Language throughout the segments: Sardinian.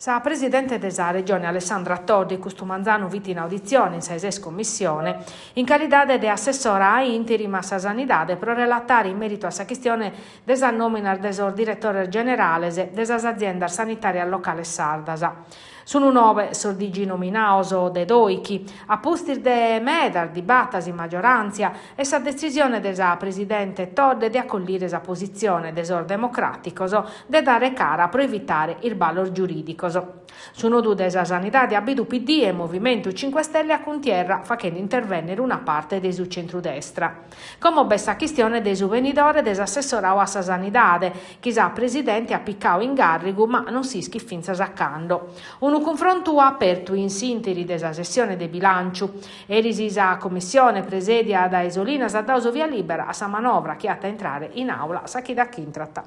Sa presidente de sa Regione Alessandra Todde custu manzanu fit in auditzione in sa 'e ses Commissione, in calidade de assessora a interim a sa Sanidade pro relatare in meritu a sa chistione de sas nòminas de sos diretores generales de sas aziendas sanitàrias locales sardas. Sunu nobe sos DG nominados de doichi, a pustis de medas dibatas in magioràntzia e sa detzisione de sa presidente Todde de acollire sa positzione de sos democràticos de dare cara pro evitare isballos giurìdicos. Su nodu de sa sanidade at bidu PD e Movimentu Cinque Stelle a cuntierra, faghende intervènnere una parte de su centrudestra. Como b'est sa chistione de su benidore de s'assessoradu a sa sanidade, chi sa presidente at picadu in gàrrigu ma non s'ischit fintzas a cando. Unu cunfrontu apertu in s'ìnteri de sa sessione de bilànciu. Eris sa commissione presèdia dae Solinas at dadu su via lìbera a sa manovra chi at a intrare in àula sa chida ch'intrat.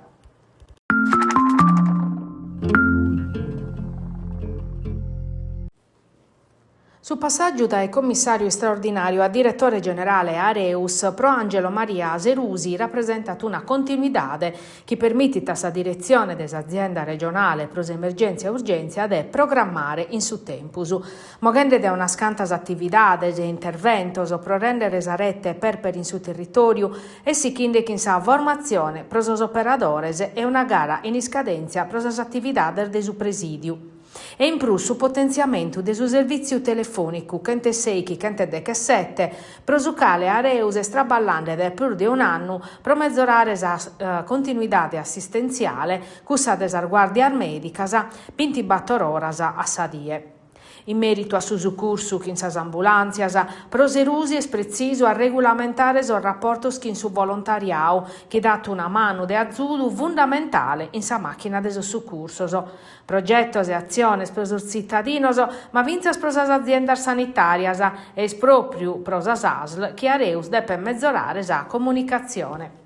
Su passàgiu dae commissàriu istraordinàriu a diretore generale Areus pro Angelo Maria Serusi rapresentat una continuidade chi permitit a sa diretzione de s'azienda regionale pro s'emergèntzia e urgèntzia de programmare in su tempus, moghende dae unas cantas atividades e interventos pro rèndere sa rete pèrpere in su territòriu e sighende chin sa formatzione pro sos operadores e una gara in iscadèntzia pro sas atividades de su presìdiu. E in prus su potentziamentu de su servìtziu telefònicu chentesèichi chentedechesete, pro su cale Areus est traballende dae prus de un'annu pro mezorare sa continuidade assistentziale, cussa de sas guàrdias mèdicas, bintibator oras a sa die. In mèritu a su sucursu chin sas ambulàntzias, pro Serusi est pretzisu a regulamentare sos raportos chin su volontariadu, chi dat una manu de azudu fundamentale in sa màchina de sos sucursos. Progetos e atziones pro sos tzitadinos, ma fintzas pro sas aziendas sanitàrias, e est pròpriu pro sas ASL chi Areus depet mezorare sa comunicatzione.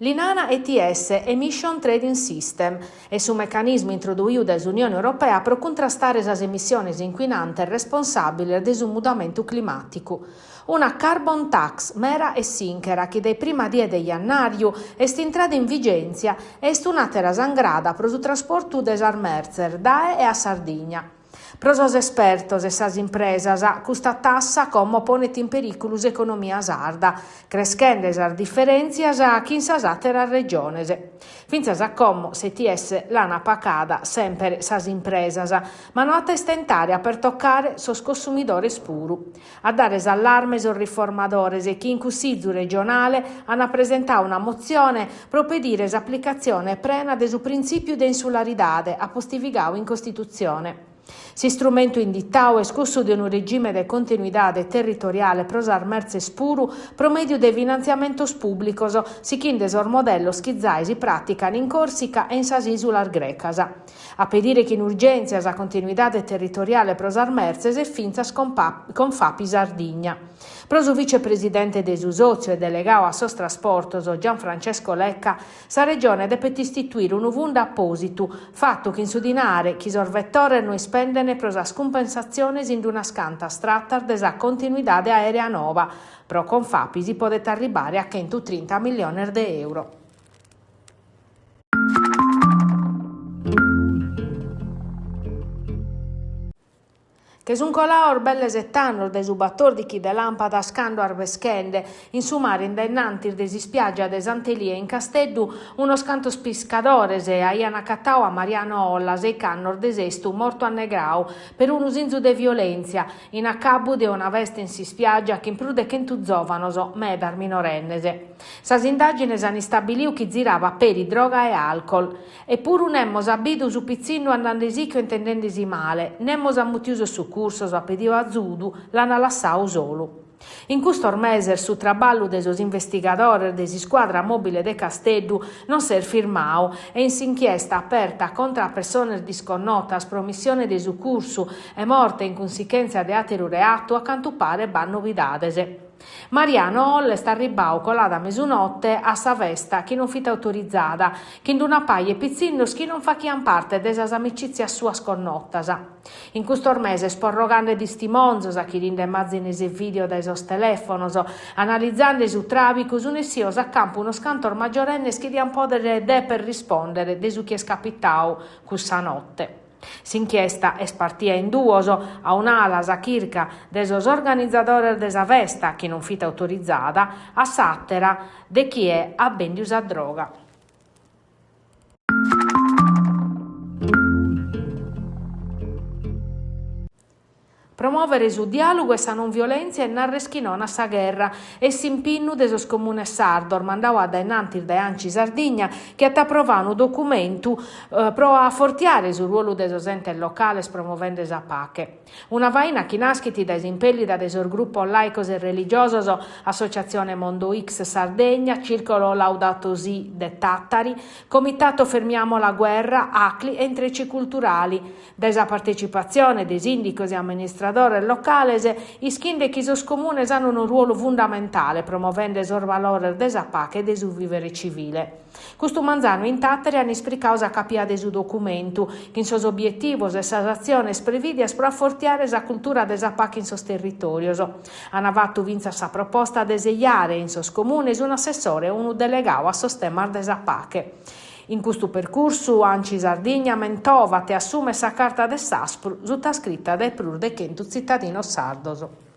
Li nana ETS, Emission Trading System, est su mecanismu introduidu dae s'Unione Europea pro cuntrastare sas emissiones incuinantes responsàbiles de su mudamentu climàticu. Una carbon tax mera e sìnchera chi dae prima die de jannàriu est intrada in vigèntzia e est un'àtera sangrada pro su trasportu de sas mertzes dae e a Sardigna. Pro sos espertos e sas impresas, custa tassa como ponet in perìculu s'economia sarda, creschende sas diferèntzias chin sas àteras regiones. Fintzas a como s'ETS l'ant pagada semper sas impresas, ma no at a istentare a pertocare sos cossumidores puru. A dare s'allarme sos riformadores chi in Cussizu regionale ant presentadu una motzione pro pedire s'aplicatzione prena de su printzìpiu de insularidade apostivigadu in Costitutzione. S'istrumentu inditadu est cussu de unu regime de continuidade territoriale pro sas mertzes puru pro mèdiu de finantziamentos pùblicos, sighende sos modellos chi zai si pràtican in Còrsica e in sas ìsulas grecas. A pedire chin urgèntzia sa continuidade territoriale pro sas mertzes est fintzas Confapi Sardigna. Pro su vicepresidente de su sòtziu e delegadu a sos trasportos, Gianfrancesco Lecca, sa Regione depet istituire unu fundu apòsitu, fatu chin su dinare chi sos vetores no ispendent pro sas cumpensatziones in unas cantas tratas de sa continuidade aèrea noba. Pro Confapi si podet arribare a chentutrinta milliones de euro. Che sun colados belle set'annos dae su batòrdichi de làmpadas cando arbeschende, in su mare in dae innantis de s'ispiàgia de Sant'Elia in Casteddu, unos cantos piscadores aian acatadu a Mariano Olla, seich'annos de Sestu, mortu annegradu, perunu sinzu de violèntzia, in acabu de una festa in s'ispiàgia chin prus de chentu zòvanos, medas minorennes. Sas indàgines an istabiliu chi zirabat peri droga e alcol. Epuru nemos at bidu su pitzinnu andende sicu e intendendesi male, nemos at mutiu sos sucursos, at pediu azudu, l'an lassadu solu. In custos meses su traballu de sos investigadores de s'iscuadra mòbile de Casteddu non s'est firmadu e in s'inchiesta aperta contra a pessones disconnotas pro omissione de sucursu e morte in cunsichèntzia de àteru reatu a cantu paret b'at novidades. Mariano Olle est arribbau colada mesunotte a sa festa chi non fit autorizada, chin d'una paja 'e pitzinnos chi non fachian parte de sas amicitzias suas connotas. In custos meses porrogande distimonzos, achirinde màzines e vìdeo dae sos telèfonos, analizande su tràbicu, sun essios a campu unos cantos magiorennes chi dian pòdere e dèpere rispòndere de su chi est capitau cussa note. S'inchiesta est partia in duos, a un'ala sa chirca de sos organizadores de sa festa, chi non fit autorizada, a s'àtera de chie at bèndiu sa droga. Promòvere su diàlogu e sa non violèntzia e nàrrere chi nono a sa gherra est s'impinnu de sos comunes sardos mandadu a dae in antis dae Anci Sardigna chi at aprovadu unu documentu pro afortiare su ruolu de sos entes locales promovende sa pache. Una faina chi naschit dae s'impèllida de sos grupos làicos e religiosos Associazione Mondo X Sardegna, Circolo Laudato Si de Tàtari, Comitato Fermiamo la Guerra, Acli e Intrecci Culturali, dae sa partecipatzione de sìndicos e amministradores locales, ischinde chi sos comunes an unu ruolu fundamentale promovende sos valores de sa pache e de su vìvere civile. Custu manzanu in Tàtari an ispricadu sa capia de su documentu, chin sos obietivos e sas atziones prevìdias pro afortiare sa cultura de sa pache in sos territòrios. An fatu fintzas sa proposta de sejare in sos comunes un'assessore o unu delegadu a sos temas de sa pache. In custu percursu Anci Sardigna mentovat e assumet sa Carta de s'Aspru, sutascrita dae prus de chentu tzitadinos sardos.